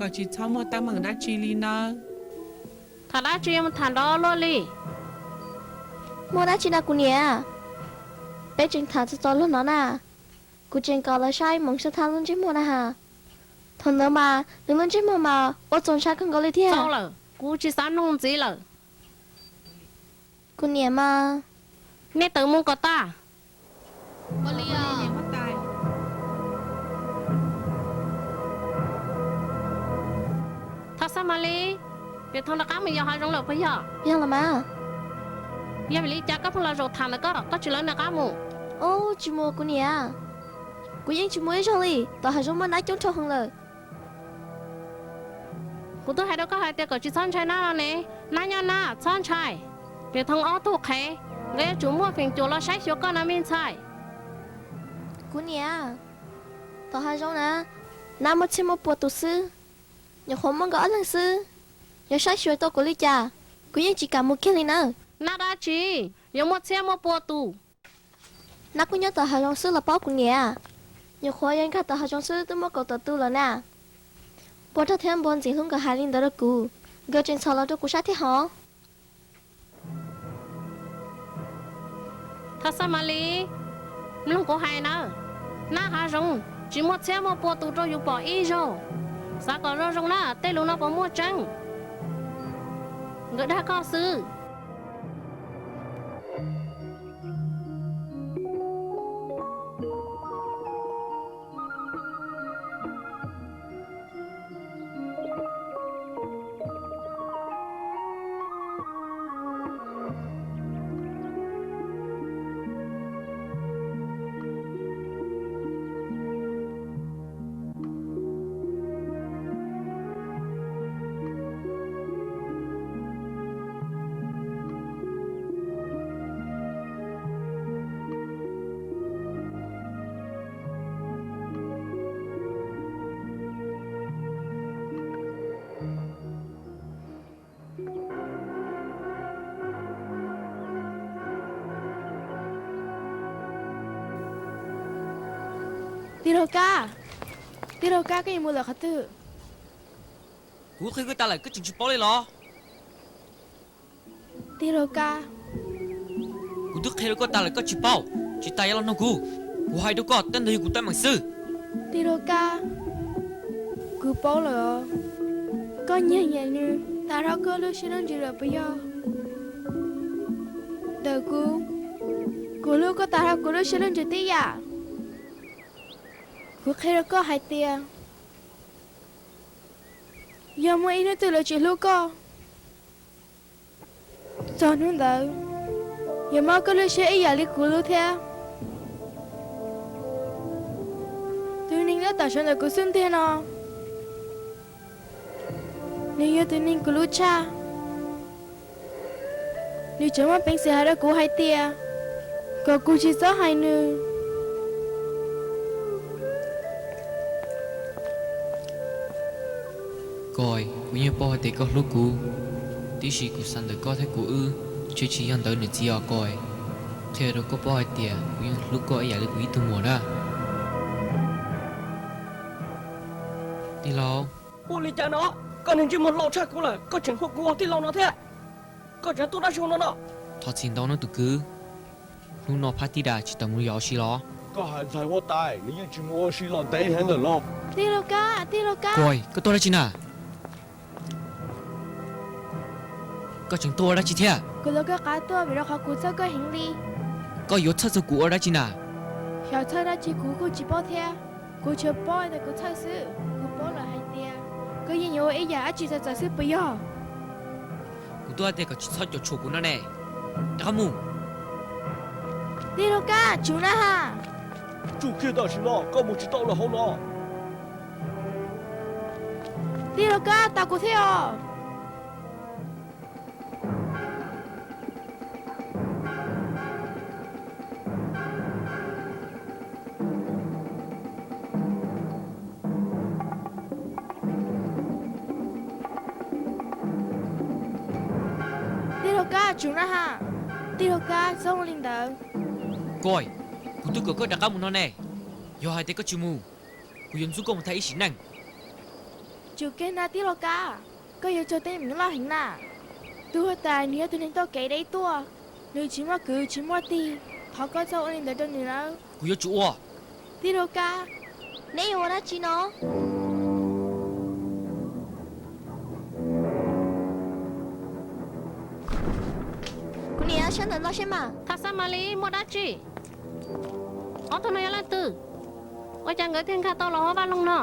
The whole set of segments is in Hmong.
kom tsis txhob muaj teeb meem dab tsi li nawb. Tham dab tsi yuav mus tham nrov luaj li? Muaj dab tsi na kuv niam? Peb tseem tham txog txog luag no na. Kuv tseem kom lawv saib Moos Xab Thab lub ntsej muag na has. Thaum ntawd mas nws lub ntsej muag mas ua txaus ntshai kawg nkaus li thiab. Txaus lawm, kuv tsis xav mloog ntxiv lawm. Kuv niam mas. Nej tawm mus kom tag. Thaj Xab Mas Lis, Piam Thoom rov qab mus yos hav zoov lawm puas yog? Yog los mas. Yog vim li cas koj pheej los zaum tham ntawm koj, koj tsis lawv nws qab mus? Ub, tsis mus kuv niam. Kuv yeej tsis mus ib zaug li, tom hav zoov muaj nab coob dhau heev lawm. Kuv twb hais rau koj hais tias kom tsis txhob ntshai nab no ne. Nab nyob nab, txhob ntshai. Piam Thoom ob tug qhev, nkawd yuav tsum muaj feem cuam los saib xyuas koj no me ntxhais. Kuv niam, tom hav zoov na, nab muaj txhiab muaj pua tus xwb. Nyuam qhuav muaj nkawd ob leeg xwb, yuav saib xyuas tau kuv li cas, kuv yeej tsis kam mus kiag li nawb. Nab dab tsi yuav muaj txhiab muaj pua tus? Nab kuj nyob tom hav zoov xwb los paub kuv niam. Nyuam qhuav yog nkag tom hav zoov xwb twb muab kaum tawm tu lawm na. Npua rog thiab npua ntxim hlub nkawd hais li ntawd rau kuv, nkawd tseem txhos los rau kuv saib thiab hov. Thaj Xab Mas Lis, mloog kuv hais nawb, nab hav zoov tsis muaj txhiab muaj pua tus rau yus pom ib zaug. Xav kom zoo zoo na, tej lus no puas muaj tseeb? Nkawd dag koj xwb. Tij laug Kab, tij laug Kab, koj yuav mus lawm qhov twg? Kuv qhia koj tas lawm koj tseem tsis paub li los? Tij laug Kab, kuv twb qhia rau koj tas lawm koj tsis paub, tsis tas yuav los nug kuv. Kuv hais rau koj tej ntawd yog kuv teeb meem xwb. Tij laug Kab, kuv paub lawm os. Koj nyiag nyiam nws tas dhau koj lub siab lub ntsws lawm puas yog? Ntawm kuv, kuv hlub koj tas dhau kuv lub siab lub ntsws tib yam. Kuv qhia rau koj hais tias yog muaj ib hnub twg lawv tsis hlub koj, txog hnub ntawd yuav mob koj lub siab ib yam li kuv lub thiab. Tus neeg nyob tom saum ntawm kuv xub ntiag no, nws yog tus neeg kuv hlub tshaj. Nws tseem muaj peev xwm hais rau kuv hais tias kom kuv tsis txhob hais nws. Koj, kuv yeej paub hais tias koj hlub kuv, tiam sis kuv xav ntawm koj thiab kuv wb, ntshe tsis yog ntawd niam txiv os koj. Qhia rau koj paub hais tias kuv yeej hlub koj ib yam li kuv ib tug muam na. Tij laug. Ua li cas no? Koj niag ntsej muag laus tshaj kuv lawm, koj tseem hu kuv ua tij laug no thiab? Koj tseem tuaj dab tsi no no? Thov txim ntau nawb tus kwv, hnub no phab tij das tsis tau mus yos ua si los? Koj hais ntxhais huab tais nws yeej tsis mus ua si los ntev heev lawm los? Tij laug Kab, tij laug Kab. Koj, koj tuaj dab tsi na? Koj tseem tuaj ua dab tsi thiab? Kuv los koj qab tuaj vim rau qhov kuv txhawj koj heev li. Koj yuav txhawj txog kuv ua dab tsi na? Xyov txhawj dab tsi kuv kuj tsis paub thiab. Kuv tsuas paub tias kuv txhawj xwb. Kuv paub lawm hais tias koj yeej yuav ua ib yam dab tsi txawv txawv xwb puas yog? Kuv twb hais tias koj tsis txhob cuam tshuam kuv no ne. Rov qab mus. Tij laug Kab, tsum na ha. Tsum kiag tam sim no, koj mus tsis tau lawm hauv no. Tij laug Kab, tos kuv thiab os. Tij laug Kab, tsum na ha. Tij laug Kab, txhob ua li ntawd. Koj, kuv twb kom koj rov qab mus no ne. Yog hais tias koj tsis mus, kuv yuav ntxub koj mus tag ib sim neej. Tsum kiag na tij laug Kab, koj yuav tsum tej meem loj heev na. Tus huab tais nws yog tus neeg tau kev deb tuaj, nws tsis muaj kwv tsis muaj tij, thov koj txhob ua li ntawd rau nws nawb. Kuv yuav tsum ua. Tij laug Kab, neb yuav ua dab tsi no? Kuv niam, sab ntawm no seb mas. Tham Xab Mas Lis, muaj dab tsi? Ob tug no yog leej twg? Ua cas nkawd thiaj nkag tau los hauv vaj loog no?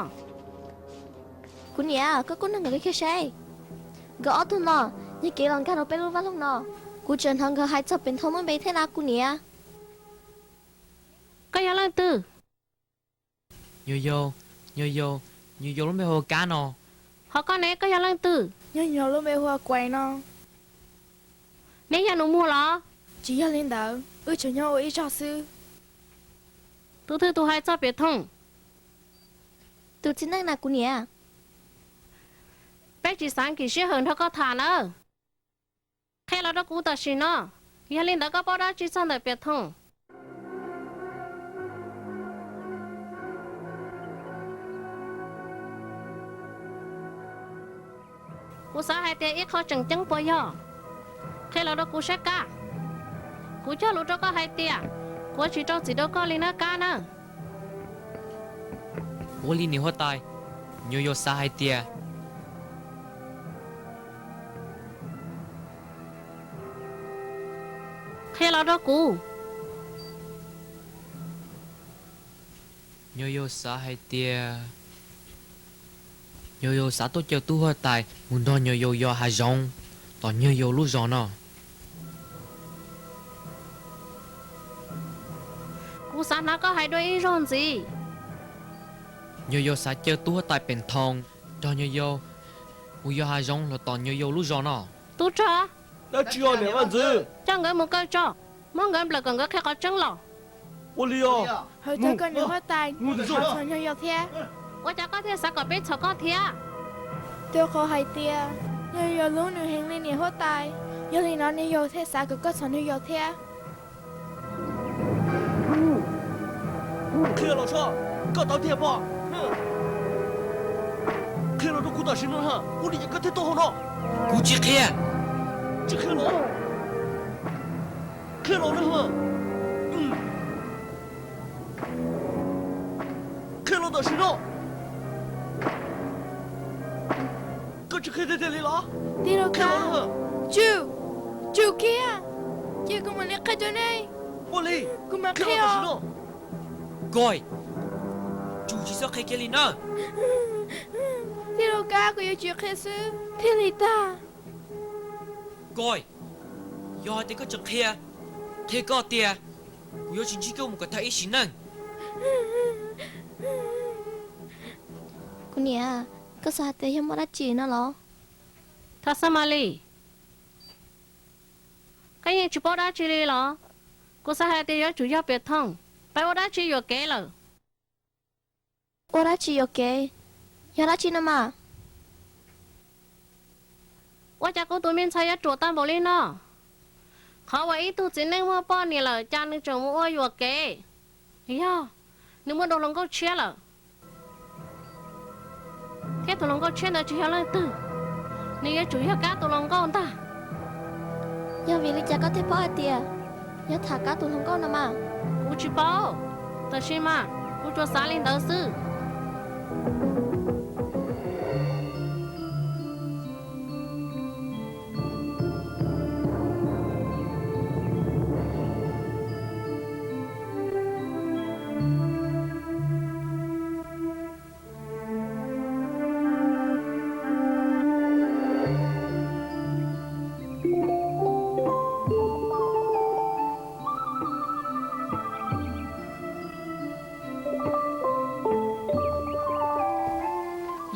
Kuv niam, koj kuj nrog nkawd mus kiag saib. Nkawd ob tug no yog kev los nkag rau peb lub vaj loog no. Kuv tseem hnov nkawd hais txog pem Nthoo lub npe thiab na kuv niam. Koj yog leej twg? Nyuam yaus, nyuam yaus, nyuam yaus lub npe hu ua Kab no. Ho koj ne, koj yog leej twg? Nyuam yaus lub npe hu ua Kuais no. Neb yog nus muag los? Tsis yog li ntawd, wb tseem nyob ua ib zog xwb. Tus twg tus hais txog Piam Thooj? Tus txiv neej na kuv niam. Peb tsis xav nkim sij hawm nrog koj tham nawb. Qhia los rau kuv tam sim no, yog li ntawd koj paub dab tsi txog ntawm Piam Thooj? Kuv xav hais tias ib qho tseem ceeb puas yog? Qhia los rau kuv saib Kab. Kuv cog lus rau koj hais tias kuv yuav tsis rau txim rau koj li nawb Kab nawb. Ua li niam huab tais, nyuam yaus xav hais tias Qhia los rau kuv. Nyuam yaus xav hais tias nyuam yaus xav tuaj caw tub huab tais mus nrog nyuam yaus yos hav zoov tom nyuam yaus lub zos no. Kuv xav hnav koj hais dua ib zaug ntxiv. Nyuam yaus xav caw tub huab tais Pem Thoo nrog nyuam yaus mus yos hav zoov los tom nyuam yaus lub zos no. Tub rog, dab tsi os niam vaj ntxwv? Coj nkawd mus kaw tso, muab nkawd nplawm kom nkawd qhia qhov tseeb los. Ua li os. Hawv tag koj niam huab tais, txhom nyuag yaus thiab. Ua cas koj thiaj xav kom peb txhom koj thiab? Rau qhov hais tias nyuag yaus hlub nws heev li niam huab tais, yog li no nyuag yaus thiaj xav kom koj txhom nyuag yaus thiab. Qhia los seb, koj tau tiag pob? Qhia los rau kuv tam sim no, ua li cas koj thiaj tuaj hauv no? Kuv tsis qhia. Tsis qhia los? Qhia los na. Qhia los tam sim no. Koj tsis qhia tiag tiag li los? Tij laug Kab, tsum, tsum kiag, cia kuv mam li qhia rau nej. Ua li, kuv mam qhia os. Koj, tsum tsis txhob qhia kiag li na. Tij laug Kab, kuv yuav tsum qhia xwb thiaj li tag. Koj, yog hais tias koj tseem qhia, qhia koj tias kuv yuav tsis ntsib koj mus kom tag ib sim neej. Kuv niam, koj xav hais tias yog muaj dab tsi no los? Thaj Xab Mas Lis, koj yeej tsis paub dab tsi li los? Kuv xav hais tias yuav tsum yog Piam Thooj pab ua dab tsi yuam kev lawm. Ua dab tsi yuam kev? Yog dab tsi no mas? Ua cas kuv tus me ntxhais yuav ruam tag npaum li no? Qhov uas ib tug txiv neej muaj poj niam lawm cas nws tseem mus ua yuam kev? Yog nws muaj dua hluas nkauj tshiab lawm, thiab tus hluas nkauj tshiab ntawd tsis yog leej twg, nws yuav tsum yog Kab tus hluas nkauj ntag. Yog vim li cas koj thiaj paub hais tias yog tham Kab tus hluas nkauj no mas? Kuv tsis paub, tab sis mas kuv tsuas xav li ntawd xwb.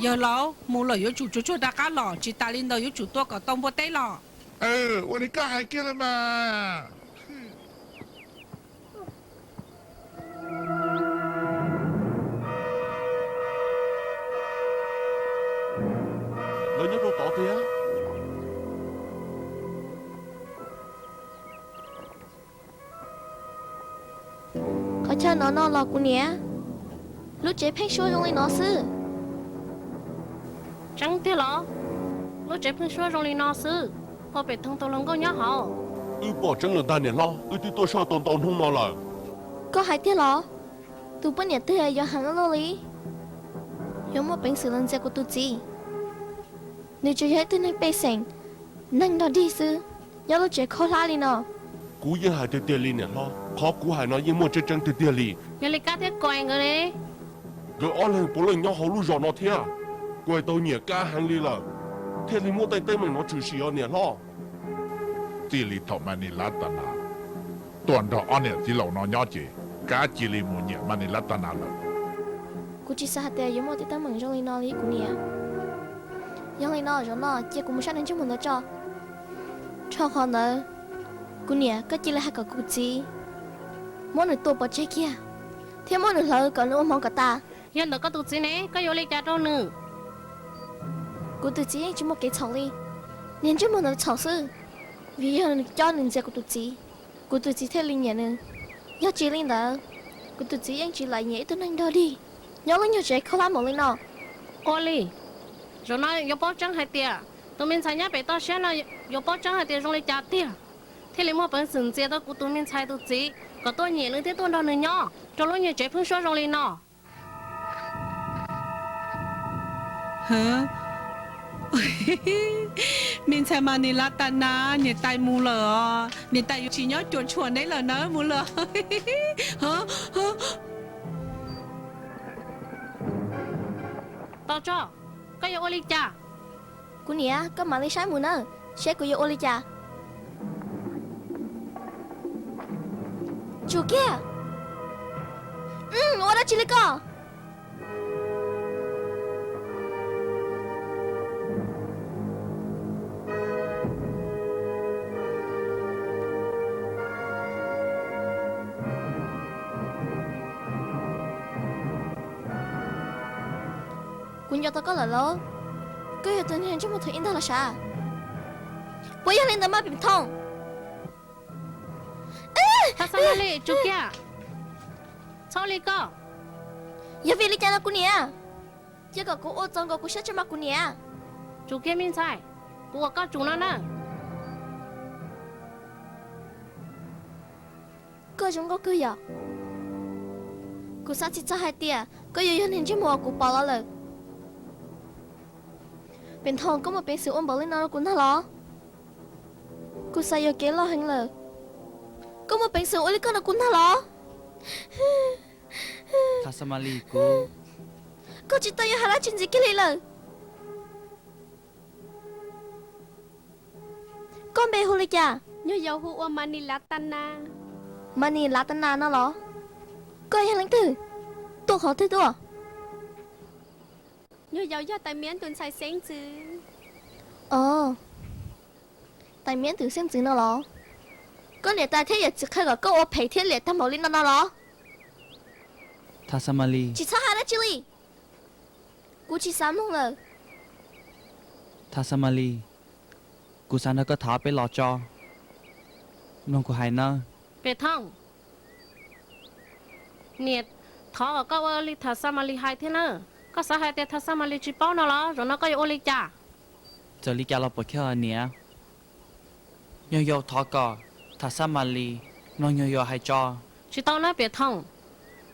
Yawg laus, mus lawm yuav tsum tsuag tsuag rov qab los, tsis tas li ntawd yuav tsum tua kom tau npua teb los. Ua li koj hais kiag los mas. Lawv nyob rau tod tiag. Qhov chaw no no los kuv niam, lub tsev pheeb suab zoo li no xwb. Tseeb tiag los? Lub tsev pheeb suab zoo li no xwb, ho Pem Thooj tus hluas nkauj nyob hauv. Wb pom tseeb lawm ntag niam hlob, wb twb tuaj soj tau ntau hnub no lawm. Koj hais tiag los? Tus poj niam twg yuav heev luaj li, yuav muaj peev xwm los ntxias kuv tus txiv? Nws tsuas yog ib tug neeg pej xeem, neeg nrog dig xwb, nyob lub tsev khaub hlab li no. Kuv yeej hais tiag tiag li niam hlob, qhov kuv hais no yeej muaj tseeb tseeb tiag tiag li. Yog li Kab thiab Kuais nkawd ne? Nkawd ob leeg puav leej nyob hauv lub zos no thiab. Kuais tau nyiam Kab heev li lawm, thiaj li muab tej teeb meem no tshwm sim os niam hlob. Txij li thaum Mas Nis Lav Tas Nas tuaj nrog ob niam txiv laus no nyob ces Kab cia li mus nyiam Mas Nis Lav Tas Nas lawm. Kuv tsis xav hais tias yuav muaj tej teeb meem zoo li no li kuv niam. Yog li no zaum no cia kuv mus saib neeg ntsej muag ntawd tso. Rau qhov ntawd, kuv niam, koj cia li hais kom kuv txiv muab nws tua pov tseg kiag, thiab muab nws hlawv kom nws ua hmoov kom tas. Yog ntawm koj tus txiv ne, koj yuav ua li cas rau nws? Kuv tus txiv yeej tsis muaj kev txhaum li, niag ntsej muag ntawd txhaum xwb, vim yog nws coj nws ntxias kuv tus txiv, kuv tus txiv thiaj li nyiam nws. Yog tsis li ntawd, kuv tus txiv yeej tsis lam nyiam ib tug neeg nrog dig nyob lub nyuag tsev khaub hlab npaum li no. Ua li, zaum no yuav paub tseeb hais tias tus me ntxhais nyob pem toj siab no yuav paub tseeb hais tias zoo li cas tiag, thiaj li muaj peev xwm ntxias tau kuv tus me ntxhais tus txiv kom tuaj nyiam nws thiab tuaj nrog nws nyob rau lub nyuag tsev pheeb suab zoo li no. Me ntxhais Mas Nis Lav Tas Nas, niam tais mus lawm os, niam tais yuav tsis nyob cuam tshuam neb lawm nawb, mus lawm. Tos tso, koj yuav ua li cas? Kuv niam, koj mam li saib mus nawb, seb kuv yuav ua li cas. Tsum kiag! Ua dab tsi li koj? Kuv nco tau koj lawm lauj. Koj yog tus niag ntsej muag thaum ub ntag los sav? Puas yog li ntawd mas Pem Thooj? Thaj Xab Mas Lis, tsum kiag! Txhob li koj! Yog vim li cas no kuv niam? Cia kom kuv ua txaus nkaus kuv siab tso mas kuv niam. Tsum kiag me ntxhais, kuv kom koj tsum no na. Koj zoo nkauj kawg yom. Kuv xav tsis txog hais tias koj yuav yog niag ntsej muag uas kuv pom los lawm. Pem Thooj, koj muaj peev xwm ua npaum li no rau kuv ntag los? Kuv xav yuam kev loj heev lawm. Koj muaj peev xwm ua li koj no kuv ntag los? Thaj Xab Mas Lis, kuv... Koj tsis tau yuav hais dab tsi ntxiv kiag li lawm. Koj npe hu li cas? Nyuag yaus hu ua Mas Nis Lav Tas Nas. Mas Nis Lav Tas Nas no los? Koj yog leej twg? Tuaj qhov twg tuaj? Nyuag yaus yog Tais Miab tus ntxhais xeeb ntxwv. Os, Tais Miab tus xeeb ntxwv no los? Koj niam tais thiab yawm txiv qhia kom koj ua phem thiab liam tag npaum li no no los? Thaj Xab Mas Lis. Tsis txhob hais dab tsi li. Kuv tsis xav mloog lawm. Thaj Xab Mas Lis, kuv xav nrog koj tham peb los tso. Mloog kuv hais nawb. Pem Thooj, niam thov kom koj ua li Thaj Xab Mas Lis hais thiab nawb. Koj xav hais tias Thaj Xab Mas Lis tsis paub no los? Zaum no koj yuav ua li cas? Txawm li cas los puas chawj niam? Nyuag yaus thov kom Thaj Xab Mas Lis mloog nyuag yaus hais tso. Tsis tau nawb Pem Thooj,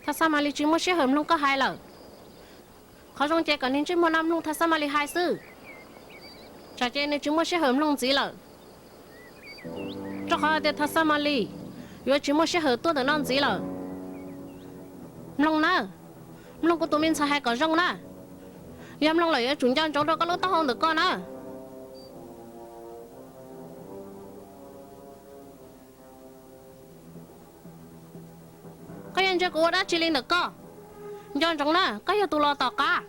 Thaj Xab Mas Lis tsis muaj sij hawm mloog koj hais lawm. Qhov zoo ces kom niag ntsej muag no mloog Thaj Xab Mas Lis hais xwb, tsam ces nws tsis muaj sij hawm mloog ntxiv lawm. Rau qhov hais tias Thaj Xab Mas Lis yuav tsis muaj sij hawm tuaj ntawm no ntxiv lawm. Mloog nawb, mloog kuv tus me ntxhais hais kom zoo na. Yog mloog lawm yuav tsum nco ntsoov rau koj lub taub hau ntawm koj na. Koj yeej ntsia kuv ua dab tsi li ntawm koj? Nco ntsoov na, koj yog tus los tom qab.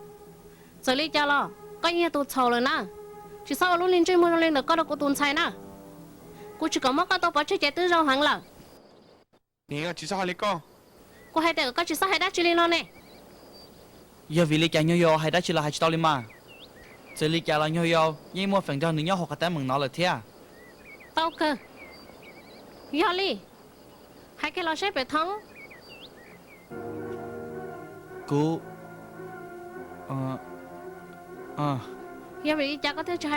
Txawm li cas los koj yeej yog tus txhaum lawm na. Tsis txhob ua lub niag ntsej muag zoo li ntawm koj rau kuv tus ntxhais na. Kuv tsis kom muab koj tua pov tseg ces twb zoo heev lawm. Niam, tsis txhob hais li koj. Kuv hais tias kom koj tsis txhob hais dab tsi li no ne. Yog vim li cas nyuag yaus hais dab tsi los hais tsis tau li mas? Txawm li cas los nyuag yaus yeej muaj feem nrog nws nyob hauv qhov teeb meem no lawm thiab. Tau kawg. Yog li, hais kiag los seb Pem Thooj. Kuv, o, Yog vim li cas koj thiaj tsis